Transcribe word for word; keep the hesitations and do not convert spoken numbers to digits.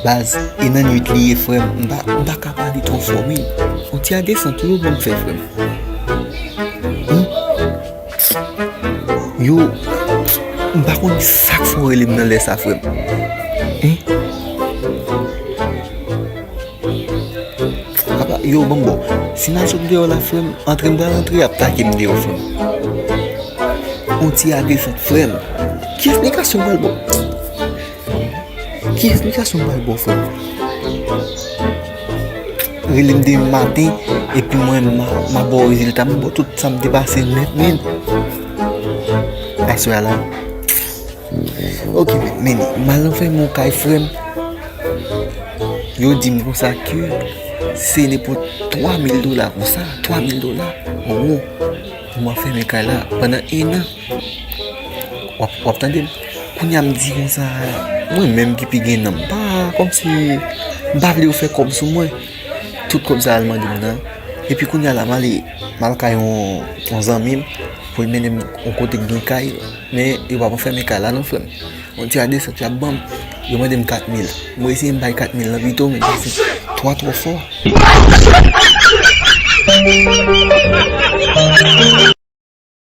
Baz, e nan nwit li ye, frè m. M pa, m pa ka pale twò fò, wi. On ti a desant tou yo ban m fè, frè m. Hum? Yo, m pa konn sa k fè w rele m nan lè sa, frè m. Hum? Apa, yo, ban m bo. Si m al sot deyò la, frè m, antre m pral antre, y ap take m deyò, frè m. On ti a desant, frè m. Ki esplikasyon m pral ba w? Ki esplikasyon m pral ba w, frè m? Rele m demen maten, epi mwen, m a, m a ba w rezilta, m ba w tout sa m te pase nèt, men. Aswè a la. Ok, men, men, m al anfèmen yon kay, frè m. Yo di m konsa ke se nenpòt twa mil dola konsa, twa mil dola, ewo. Pou m anfèmen kay la pandan en an. W ap, w ap tande m? Kounye a m di konsa, mwen menm ki pi gen nan m, pa kòmsi m pa vle yo fè kòb sou mwen. Tout kòb sa al mande m nan. Epi kounye a la, m ale, m al kay yon, yon zanmi m pou l mennen m yon kote k gen kay, men yo p ap anfèmen kay la non, frè m. On ti a desant y ap ban m, yo mande m kat mil. Mwen eseye m bay kat mil lan pito, men se twa twò fò.